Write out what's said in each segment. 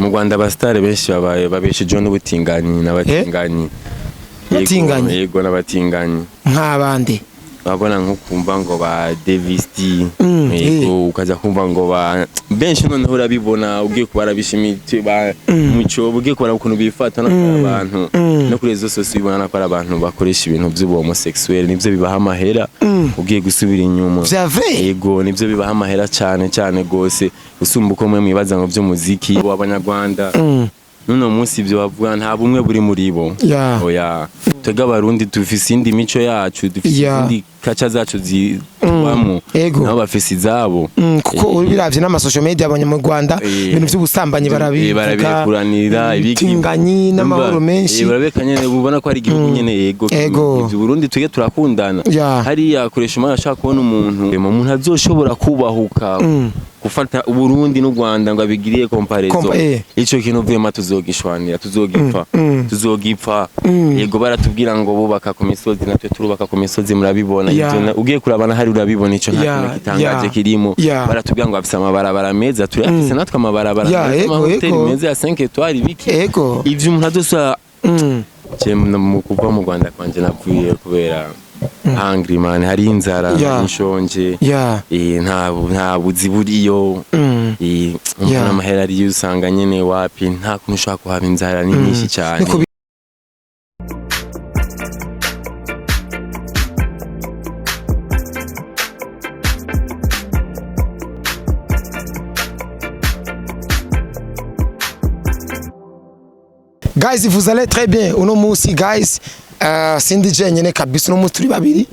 Mu Rwanda abasitari benshi babaye babeshejeho n'ubutinganyi n'abatinganyi. Abatinganyi? Yego, n'abatinganyi. Nk'abandi? Urabona nko kumva ngo ba Davis D, yego, ukaza kumva ngo ba benshi. Noneho urabibona ugiye kubarabisha ba muco, ugiye kubara ukuntu bifata no kuri abantu no kuri réseaux sociaux, ubona ko ari abantu bakoresha ibintu by'ubu homosexuel, nivyo bibaha amahera. Ugiye gusubira inyuma. Vya vrai? Yego, nivyo bibaha amahera cyane cyane gose usumba uko mwe mwibaza ngo by'umuziki w'abanyarwanda. Nuno munsi ibyo bavuga, nta bumwe buri muri bo. Oya, twebwe Abarundi dufise indi mico yacu, dufise izindi kaca zacu zitubamo. Nabo bafise izabo. Kuko ubiravye n'ama social media abonye mu Rwanda, ibintu by'ubusambanyi barabivuga, barabirekuranira ibiki. Ibitinganyi n'amahoro menshi. Barabeka nyene, ubona ko ari igihugu nyene, yego. Ivyo Burundi twege turakundana. Hariya koresha umwana ashaka kubona umuntu azoshobora kubahuka gufata Uburundi n'u Rwanda ngo abigiriye comparaison. Ico kintu vuyemo tuzogishwanira, tuzogipfa, tuzogipfa. Yego, baratubwira ngo bubaka ku misozi, natwe turubaka ku misozi, murabibona. Ivyo ugiye kurabana hari urabibona, ico nta kintu gitangaje kirimo. Baratubwira ngo bafise amabarabara meza, turayafise natwe amabarabara meza, amahoteli meza ya 5 étoiles, ibiki. Ivyo umuntu azosa. Je mu kuva mu Rwanda kwanje navuye kubera hungry man, hari inzara, nshonje. Nta buzi buriyo. Amahera ariyo usanga nyene wapi, nta kuntu ushobora kuhaba, inzara ni nyinshi cyane. Niko. Guys, vous allez très bien. Uno munsi guys, sindi jenyene kabisa, uno munsi turi babiri.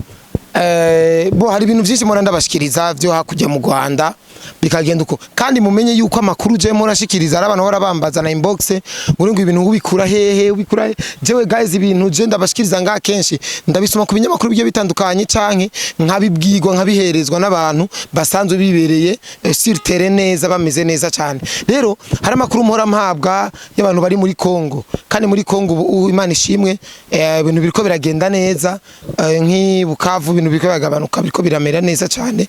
Bo hari ibintu byinshi mpora ndabashikiriza byo hakurya mu Rwanda, bikagenda uko. Kandi mumenye yuko amakuru je murashikiriza ari abantu barabambaza na inbox ngo ibintu ubikura hehe, ubikura he? Jewe guys, ibintu je ndabashikiriza nga kenshi ndabisoma ku binyamakuru bigiye bitandukanye, canke nkabibwirwa, nkabiherezwa n'abantu basanzwe bibereye sur terrain neza, bameze neza cyane. Rero hari amakuru mpora mpabwa y'abantu bari muri Congo, kandi muri Congo ubu Imana ishimwe, ibintu biriko biragenda neza, nk'i Bukavu ibintu biriko biragabanuka, biriko biramera neza cyane.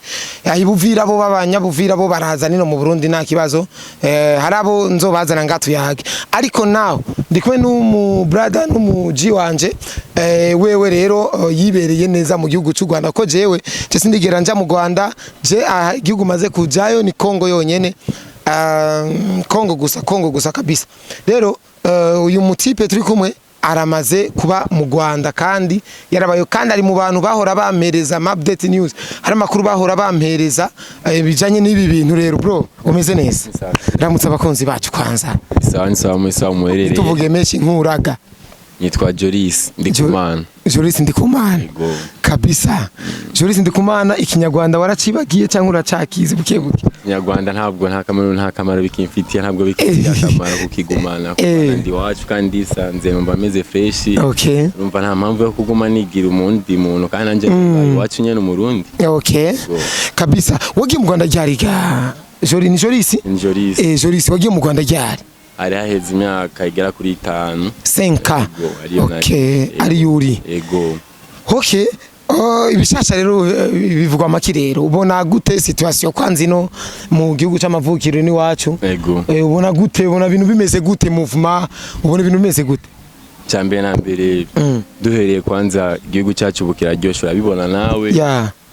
Ibuvira bo babanyabuvira bo baraza nino mu Burundi nta kibazo. Hari abo nzobazana ngatuyage, ariko nawe ndi kumwe n'umu brother n'umu G wanje, wewe rero yibereye neza mu gihugu cy'u Rwanda, ko jewe je sindigera nja mu Rwanda. Je aha igihugu maze kujayo ni Congo yonyene. Congo gusa, Congo gusa kabisa. Rero uyu mutipe turi kumwe aramaze kuba mu Rwanda, kandi yarabayo, kandi ari mu bantu bahora bampereza ama update news, hari amakuru bahora bampereza bijanye n'ibi bintu. Rero bro, umeze neza? Ramutse abakunzi bacu kwanza. Sawa, ni sawa, muri sawa muherereye. Tuvuge menshi nkuraga. Nitwa Joris Ndikumana. Joris Ndikumana. Yego. Kabisa, Joris Ndikumana, ikinyarwanda waracibagiye cyangwa uracakizi buke buke? Nyarwanda ntabwo, nta kamaro bikimfitiye, ntabwo bikimfitiye akamaro kukigumana, kuko ndi iwacu kandi ndisanze, numva meze fresh. Urumva nta mpamvu yo kuguma nigira umundi muntu, kandi nanjye numva iwacu nyene umurundi. Yego. Kabisa, wagiye mu Rwanda ryari ga Joris? Ni Joris? Ni Joris. Joris, wagiye mu Rwanda ryari? Hari haheze imyaka igera kuri 5. 5. Yego, ariyo. Ari yuri. Yego. Okay. Oh, ibishasha rero, bivugwa maki? Rero ubona gute situation kwanza ino mu gihugu c'amavukiro n'iwacu? Yego. Ubona gute, ubona ibintu bimeze gute, movement, ubona ibintu bimeze gute? Cyambere na mbere, duhereye kwanza igihugu cyacu ubu kiraryoshe, urabibona nawe.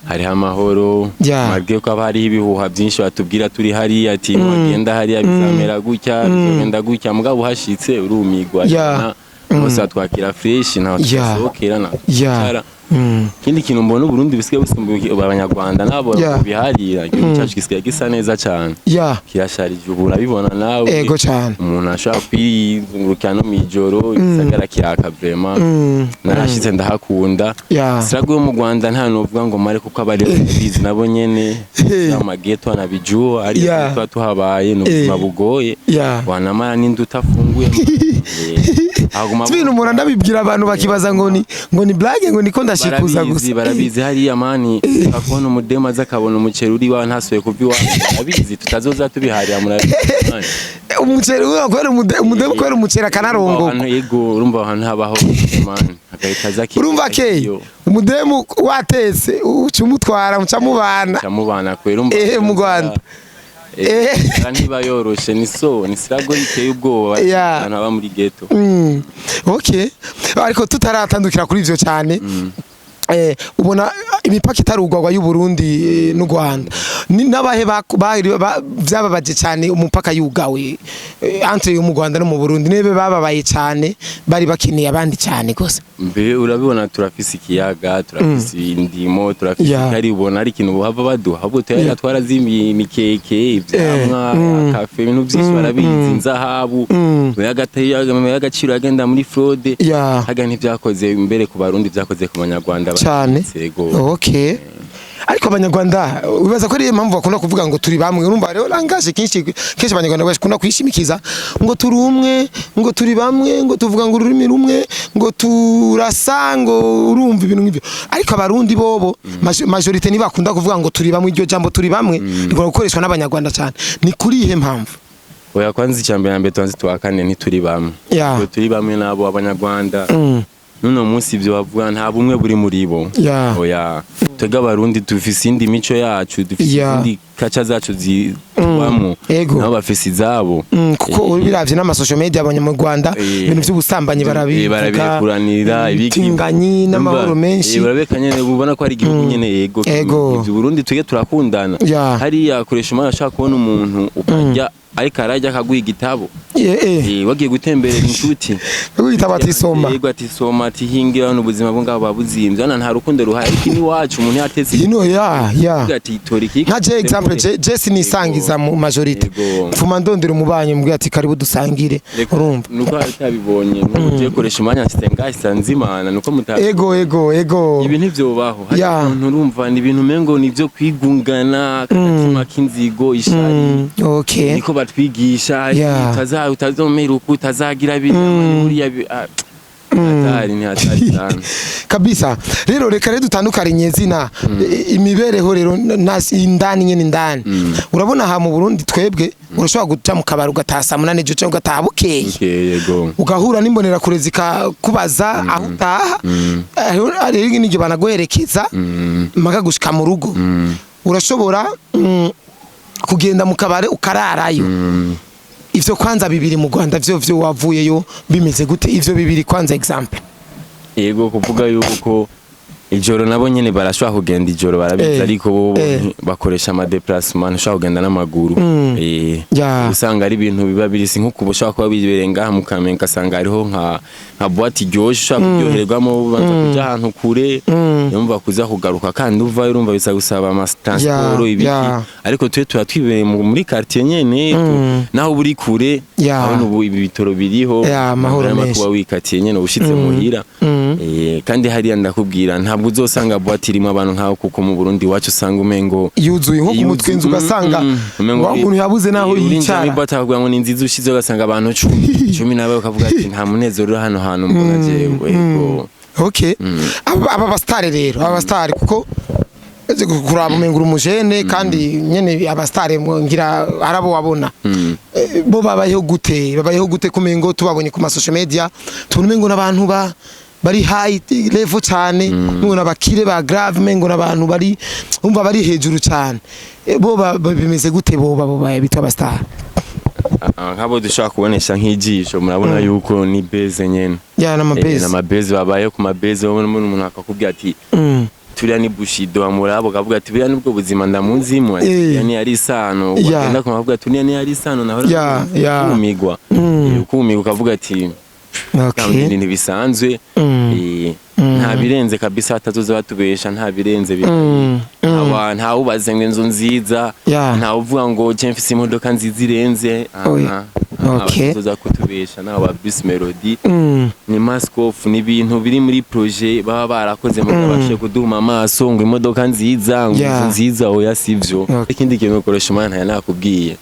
Hariho amahoro. Malgré ko haba hariho ibihuha byinshi batubwira turi hariya, ati wagenda hariya bizamera gutya, bizogenda gutya, mugabo uhashitse urumigwa. Bose batwakira fresh, ntaho tudasohokera, ntaho twicara. Ikindi kintu mbona, Uburundi busigaye busumba abanyarwanda nabo biharira, igihugu cyacu gisigaye gisa neza cyane. Kirasharije ubu, urabibona nawe. Ego cyane. Umuntu ashobora kwizungurukira no mw'ijoro, igisagara kiraka vraiment. Narashitse ndahakunda. Sirago yo mu Rwanda nta novuga ngo mare, kuko abari babizi nabo nyene amageto anabijua ari tuba tuhabaye ni ubuzima bugoye. Wanamara n'indi utafunguye. Aguma. Ibintu umuntu ndabibwira abantu bakibaza ngo ni blague, ngo niko ndashikuza Barabizi. gusa. Barabizi hariya mani, akabona umudemu aza akabona umuceri uri iwawe ntasuye kuva iwawe, barabizi, tutazoza tubiharira, murabizi mani. Umuceri uba kubera umudemu, kubera umuceri akanarongoka. Ahantu, yego, urumva ahantu habaho mani, agahita aza Urumva ke umudemu watetse uca umutwara muca mubana. Camubana kwera, urumva. Mu Rwanda. Inzara ntiba yoroshe, ni so ni sirago iteye ubwoba, abantu baba muri ghetto. Okay, ariko tutaratandukira kuri ivyo cyane, ubona imipaka itarugwagwa y'u Burundi n'u Rwanda, ni nabahe vyababaje cyane umupaka yugawe, entre yo mu Rwanda no mu Burundi, nebe bababaye cyane, bari bakeneye abandi cyane gose? Mbe urabibona, turafise ikiyaga, turafise indimo, turafise ikari, ubona ari ikintu bohava baduha? Ahubwo tuyari twarazimiye imikeke, ivyamwa, kafe, ibintu vyinshi barabizi, inzahabu, y'agaciro yagenda muri fraude. Haga ntivyakoze mbere ku Barundi, vyakoze ku Banyarwanda. Cyane. Yego. Okay, ariko Abanyarwanda wibaza ko ariyo mpamvu bakunda kuvuga ngo turi bamwe? Urumva rero langage kenshi kenshi Abanyarwanda bakunda kwishimikiza ngo turi umwe, ngo turi bamwe, ngo tuvuga ngo ururimi rumwe, ngo turasa, ngo urumva ibintu nk'ibyo. Ariko Abarundi bobo majorité ntibakunda kuvuga ngo turi bamwe. Iryo jambo "turi bamwe" rikunda gukoreshwa n'Abanyarwanda cyane. Ni kuri iyihe mpamvu? Oya, kwanza icya mbere na mbere tubanze tuhakane, ntituri bamwe. Twe turi bamwe n'abo Abanyarwanda n'uno munsi ibyo bavuga, nta bumwe buri muri bo. Oya, twebwe Abarundi dufise indi mico yacu, dufise izindi kaca zacu zitubamwo. Nabo bafise izabo. Kuko ubiravye n'ama social media abonye mu Rwanda, ibintu by'ubusambanyi barabivuga, barabirekuranira ibiki. Ibitinganyi n'amahoro menshi. Urabeka nyene, ubona ko ari igihugu nyene, yego. Ivyo Burundi twige turakundana. Hariya kuresha umwana, ashaka kubona umuntu ukarya, ariko ararya akaguha igitabo. Wagiye gutemberera inshuti. Witaba ati soma. Yego, ati soma, ati hingira hano, ubuzima bwo ngaho buba buzimvye hano, nta rukundo ruhari. Ariko iwacu umuntu yatetse Ino ya. ati tora iki. Nka je exemple, je sinisangiza mu majorité. Mfuma ndondera umubanyi, mbwira ati karibu dusangire. Reka, urumva. Nuko atabibonye nuko koresha umwanya nshyize sanzimana nuko muta Ego. Ibi ntivyobaho. Hari umuntu, urumva, ni ibintu umengo ni ibyo kwigungana, akatima k'inzigo, ishari. Niko batwigisha. Utazomera uku, utazagira biriya, buriya hatari, ni hatari sana. Kabisa. Rero reka rero dutandukanye nyezina imibereho rero indani nyene indani. Urabona aha mu Burundi twebwe urashobora guca mu kabari ugataha saa 8 ejo, cyangwa ugataha bukeye. Okay, yego. Ugahura n'imbonerakure zikakubaza aho utaha. Hariho n'igihe banaguherekeza mpaka gushika mu rugo. Urashobora kugenda mu kabare ukararayo. Ivyo kwanza bibiri mu Rwanda vyo wavuyeyo bimeze gute, ivyo bibiri kwanza, exemple? Yego, kuvuga yuko ijoro nabo nyene barashobora kugenda ijoro, barabizi, ariko bo bakoresha ama déplacement, ntushobora kugenda n'amaguru. Usanga ari ibintu biba birisi nko kuba ushobora kuba bibereye ngaha mu Kamenge, ugasanga hariho nka boîte iryoshe ushobora kuryoherwamo, ubanza kuja ahantu kure, yumva kuza kugaruka kandi uvayo, urumva bisa gusaba ama transport, ibiki. Ariko twe tuba twibereye muri quartier nyene, naho buri kure, aho ubu ibi bitoro biriho, Ya, amahoro amahera menshi. kuba wikatiye nyene ushitse muhira. Kandi hariya ndakubwira, ntabwo uzosanga boîte irimo abantu nkaho, kuko mu Burundi iwacu usanga umengo yuzuye nko ku mutwe inzu, ugasanga umengo wa muntu yabuze naho urinjira muri yicara. boîte bakavuga ngo ni nziza, ushize ugasanga abantu 10, 12, bakavuga ati nta munezero uri hano hantu mbona jewe. Yego. Okay, aba basitari rero, aba basitari, kuko ese kuraba umenga uri umujene, kandi nyene abasitari ngira arabo wabona. Bo babayeho gute? Babayeho gute kumengo tubabonye ku ma social media, tubona umengo n'abantu ba bari high level cyane, umengo n'abakire ba grave, umengo n'abantu bari umva bari hejuru cyane. Bo bimeze gute, bo bitwa abasitari? Nk'abo dushobora kubonesha nk'ijisho, murabona yuko ni beze nyene. Ya, n'amabase. N'amabeze, babaye ku mabeze. Wowe umuntu akakubwira ati turiya ni Bushido, wamuraba ukavuga ati buriya nibwo buzima ndamuzimo, ati buriya ni ari isano. Wagenda kumavuga ati uriya ni ari isano nahora kumigwa. Ukumigwa ukavuga ati ibintu bisanzwe. Nta birenze kabisa, batazoza batubesha, nta birenze bihari. Ntawubaze ngo inzu nziza, ntawuvuga ngo je mfise imodoka nziza irenze. Oya. Batazoza kutubesha nabo ba Bruce Melody. Ni mask off, ni ibintu biri muri projet baba barakoze mu babashe kuduhuma amaso ngo imodoka nziza, ngo inzu nziza. Oya, sivyo. Ikindi kintu ukoresha umwana ntaya nakubwiye,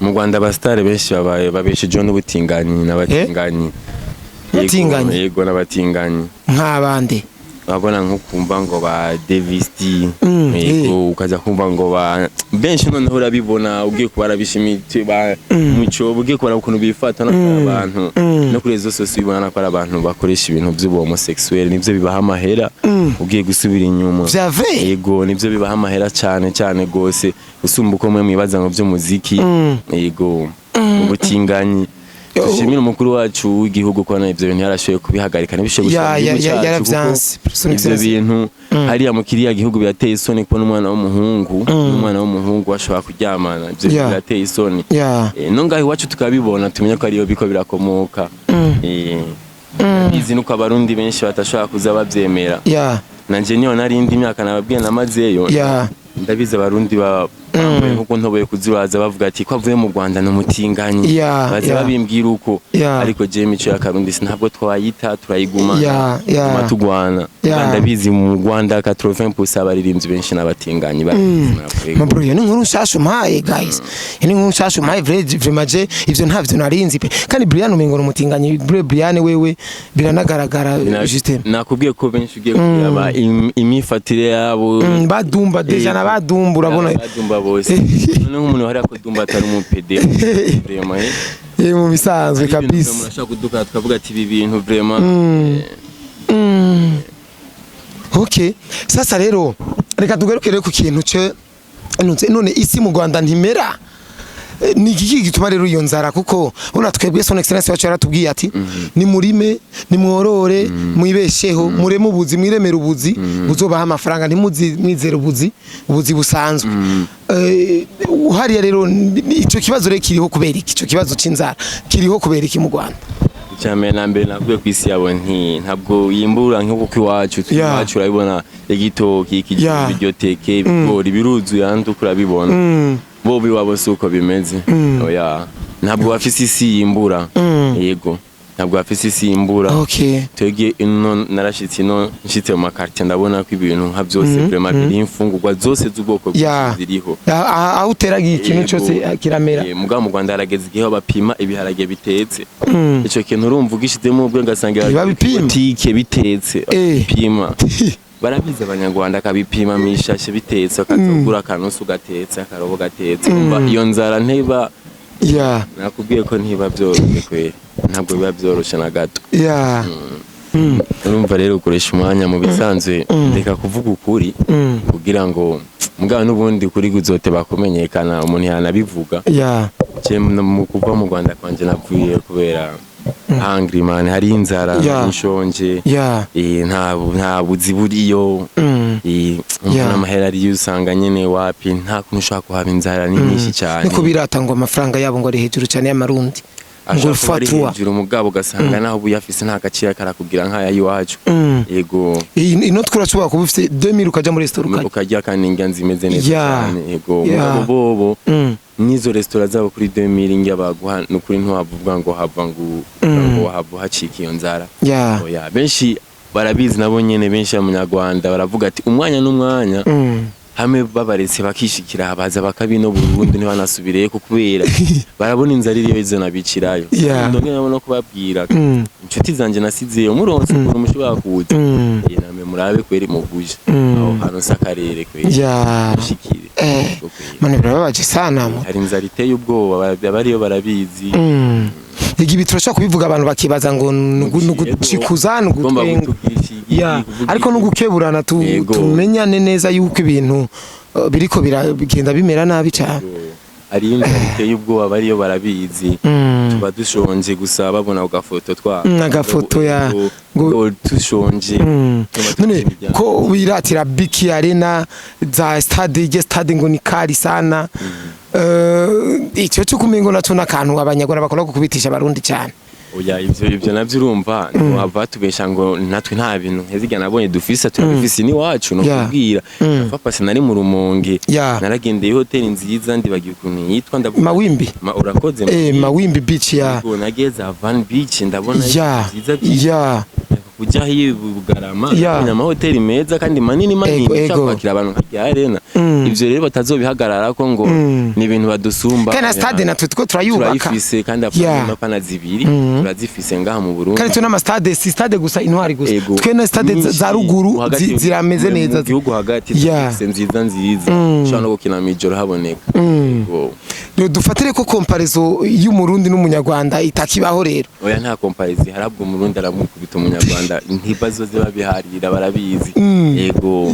mu Rwanda abasitari benshi babaye babeshejeho n'ubutinganyi n'abatinganyi. Yego, Abatinganyi? Yego, n'abatinganyi. Nk'abandi? Urabona nko kumva ngo ba Davis D, yego, ukaza kumva ngo ba benshi. Noneho urabibona ugiye kubarabisha ba muco, ugiye kubara ukuntu bifata no kuri abantu no kuri réseaux sociaux, ubona ko ari abantu bakoresha ibintu by'ubu homosexuel, nivyo bibaha amahera. Ugiye gusubira inyuma, Vya vrai? yego, nivyo bibaha amahera cyane cyane gose. Usumba uko mwe mwibaza ngo by'umuziki. Yego, ubutinganyi. Dushimire umukuru wacu w'igihugu ko ivyo bintu yarashoboye kubihagarika, ntibishoboye Ya, gushika mu ya, gihugu ya, cacu, yaravyanse. kuko Son ivyo Excellence. bintu hariya mu kiriya gihugu birateye isoni kubona umwana w'umuhungu n'umwana w'umuhungu bashobora kuryamana. Ivyo bintu birateye isoni. No ngaho iwacu tukabibona, tumenye ko ariyo biko birakomoka. Bizi nuko Abarundi benshi batashobora kuza bavyemera. Nanje niyo narindi imyaka nababwiye namazeyo, ndabizi Abarundi bambaye nkuko ntoboye kuziraza bavuga ati ko avuye mu Rwanda ni umutinganyi. Baza babimbwira uko. Ariko jewe imico y'Akarundi ntabwo twayita, turayigumana. Tuguma tugwana. Ndabizi mu Rwanda 80% abaririmbyi benshi n'abatinganyi barabizi ntabwo. Ma bro, iyo ni inkuru nshasha umpaye, guys. Iyo ni inkuru nshasha umpaye, vraiment je ivyo ntavyo narinzi pe. Kandi Brian umengo ni umutinganyi. Brian wewe biranagaragara justement. Nakubwiye ko benshi ugiye kuraba imifatire yabo. Badumba déjà na badumba urabona. Badumba bose. None nk'umuntu hariya ko dumba atari umupede vraiment, eh? Mu bisanzwe Hari ibintu kabisa. vraiment urashobora kuduka tukavuga ati ibi bintu vraiment. Okay, sasa rero reka tugaruke rero ku kintu ce none isi mu Rwanda ntimera. Ni iki gituma rero iyo nzara? Kuko ubona twebwe Son Excellence wacu yaratubwiye ati nimurime, nimworore, mwibesheho, mureme ubuzi, mwiremere ubuzi buzobaha amafaranga, ntimuzi mwizere ubuzi busanzwe. Hariya rero ico kibazo rero kiriho kubera iki? Ico kibazo c'inzara kiriho kubera iki mu Rwanda? Icya mbere na mbere nakubwiye ku isi yabo ntabwo yimbura nk'uko iwacu turi. Iwacu urabibona igitoki, ikijumba, iryo teke, ibigori biruzuye ahandi uko urabibona. Bo iwabo si uko bimeze. Oya, ntabwo bafise isi yimbura. Yego, ntabwo bafise isi yimbura. Twebwe ino narashitse ino, nshitse mu ma quartier ndabona ko ibintu nka byose vraiment biri, imfungurwa zose z'ubwoko bwose ziriho. Aho uteragiye ikintu cyose kiramera. Mugabo mu Rwanda harageze igihe aho bapima ibiharage bitetse. Ico kintu urumva ugishizemo ubwenge ugasanga Ntibabipima. butike bitetse. Bapima, barabizi Abanyarwanda, akabipima mw'ishashe bitetse, akazogura akanusu gatetse, akarobo gatetse. Umva iyo nzara ntiba nakubwiye ko ntiba byoroshe kweri, ntabwo biba byoroshe na gato. Urumva rero ukoresha umwanya mu bisanzwe, reka kuvuga ukuri kugira ngo mugabo n'ubundi kuri kuzoteba kumenyekana, umuntu yanabivuga. Je mu kuva mu Rwanda kwanje navuye kubera hungry man, hari inzara, nshonje. Nta buzi buriyo. N'amahera ariyo usanga nyene wapi, nta kuntu ushobora kuhaba, inzara ni nyinshi cyane. Niko birata ngo amafaranga yabo ngo ari hejuru cyane y'Amarundi, ngo Ashobora kuba ari fatwa hejuru, mugabo ugasanga naho ubuyafise nta gaciro karakugira nk'aya y'iwacu. Yego. Iyi inoti urashobora kuba ufite 2000 ukaja muri restaurant ukarya. Ukarya kandi indya zimeze neza cyane. Yego. Mugabo bobo n'izo resitora zabo kuri 2000 indya baguha nukuri ntiwavuga ngo hava ngo hava hacika iyo nzara. Oya, benshi barabizi nabo nyene, benshi Abanyarwanda baravuga ati umwanya n'umwanya hamwe babaretse bakishikira baza bakabino Burundi ntibanasubireye ko kubera barabona inzara iriyo izo nabicirayo. Ndongera nabo no kubabwira inshuti zanje nasizeyo, muronse ukuntu mushobora kuza. Namwe murabe kweri muguje aho hantu sakarere kweri mushikire. Yego kweri. Mane birababaje sana mo. Hari inzara iteye ubwoba, abariyo barabizi. Ibi turashobora kubivuga abantu bakibaza ngo nugucikuza, Ugomba nugutwenga. gutukisha igiti, kuvuga Ariko iki. nugukeburana tumenyane neza yuko ibintu biriko biragenda bimera nabi cyane. Hari inzara iteye ubwoba, bariyo barabizi. Tuba dushonje gusa babona agafoto twa Agafoto ya ngo dushonje. Tuba None dufite imiryango. ko wiratira Biki Arena za stade, ije stade ngo ni kali sana. Icyo cyo kumengo naco nakantu Abanyarwanda bakora kukubitisha Abarundi cyane. Oya, ivyo navyo urumva ntiwava tubesha ngo natwe nta bintu nk'izirya nabonye dufise, turabifise n'iwacu no kubwira. Papa sinari mu Rumonge, naragendeye hoteli nziza, ndibagiwe ukuntu yitwa, ndavuga Mawimbi. Ma, urakoze. Mawimbi Beach ya. Yego, nageze Van Beach ndabona nziza kujya hiyo Bugarama, ndabona amahoteli meza kandi manini manini ushaka kwakira abantu nka rya Arena. Ivyo rero batazobihagarara ko ngo ni ibintu badusumba. Kandi na stade natwe two turayubaka. Turayifise kandi apana zibiri, turazifise ngaha mu Burundi. Kandi twe n'amastade, si stade gusa Intwari gusa. Twe na stade Nyinshi, za ruguru hagati zirameze mu neza. gihugu hagati tuzifise nziza nziza, ushobora no gukina mw'ijoro haboneka. Yego. Rero dufatire ko comparaison y'Umurundi n'Umunyarwanda itakibaho rero. Oya, nta comparaison, harabwo Umurundi aramukubita Umunyarwanda. Rwanda ntibazoze babiharira, barabizi. Yego.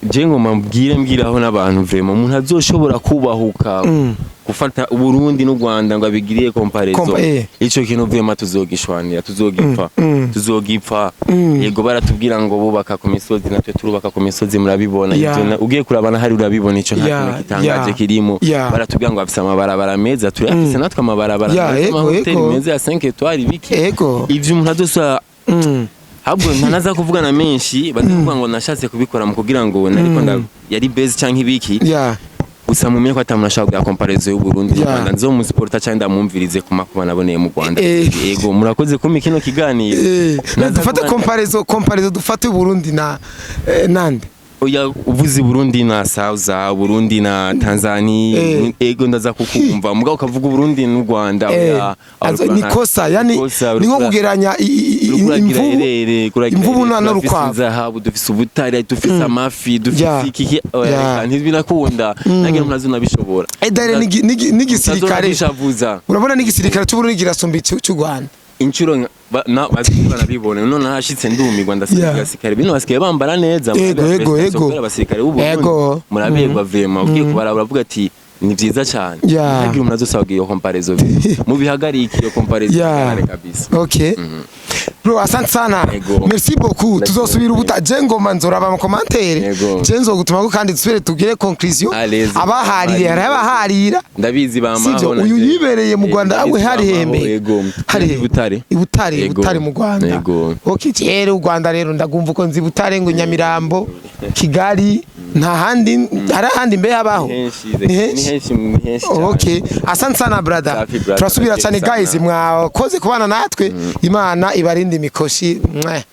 Je ngoma mbwire, mbwiraho n'abantu, vraiment umuntu azoshobora kubahuka gufata Uburundi n'u Rwanda ngo abigiriye comparaison, ico kintu vraiment tuzogishwanira, tuzogipfa, tuzogipfa. Yego, baratubwira ngo bubaka ku misozi, natwe turubaka ku misozi, murabibona. Ivyo ugiye kurabana hari urabibona, ico nta kintu gitangaje kirimo. Baratubwira ngo bafise amabarabara meza, turayafise natwe amabarabara meza, amahoteli meza ya 5 étoiles, ibiki. Ivyo umuntu azosa ahubwo ntanaza kuvugana menshi, baza kuvuga ngo nashatse kubikora mu kugira ngo nariko yari base canke ibiki. Gusa mumenye ko atamuntu ashobora kugira comparaison y'u Burundi n'u Rwanda. Nzomusupporta canke ndamwumvirize ku makuba naboneye mu Rwanda. Yego, murakoze kumpa kino kiganiro. Naza Dufate comparaison, dufate Burundi na nande? Oya, uvuze Burundi na South, Burundi na Tanzania, ego, ndaza kukumva. Mugabo ukavuga Burundi n'u Rwanda, oya, Ni kosa, yani ni nko kugeranya imvubu na n'urukwavu. Zahabu dufise, ubutare dufise, amafi dufise, iki, oya, reka, ntibinakunda nange umuntu azonabishobora. Dare n'igisirikare Utazonabishavuza. Urabona n'igisirikare cy'u Burundi kirasumba cy'u Rwanda. Inshuro nabibone none hashitse ndumirwa, ndasanga abasirikare bino basigaye bambara neza. Yego. Kubera abasirikare b'u Burundi muraberwa vraiment, ugiye kubaraba uravuga ati ni vyiza cyane. Ntihagire umuntu azosaba iyo comparaison, mubihagarike iyo comparaison, ihagarare kabisa. Okay. Bro, asante sana. Yego. Merci beaucoup. Tuzosubira ubuta. Je ngoma nzoraba mu commentaire. Yego. Je nzogutuma ko kandi dusubire tugire conclusion. Allez-y. Abahaririye, hari abaharira. Ndabizi bamaho. Sivyo, uyu yibereye mu Rwanda awe hari hembe. Yego. Hari I Butare. I Butare, Yego. Butare mu Rwanda. Yego. Okay, rero u Rwanda rero ndagumva uko nzi Butare, ngo Nyamirambo, Kigali, nta handi, hari ahandi mbe habaho? Henshi. Ni Ni henshi. henshi, ni henshi cyane. Okay, asante sana brother. Safi, brother. Turasubira cyane Sana. guys, mwakoze kubana natwe. Imana ibarinde imikoshi. Mwah.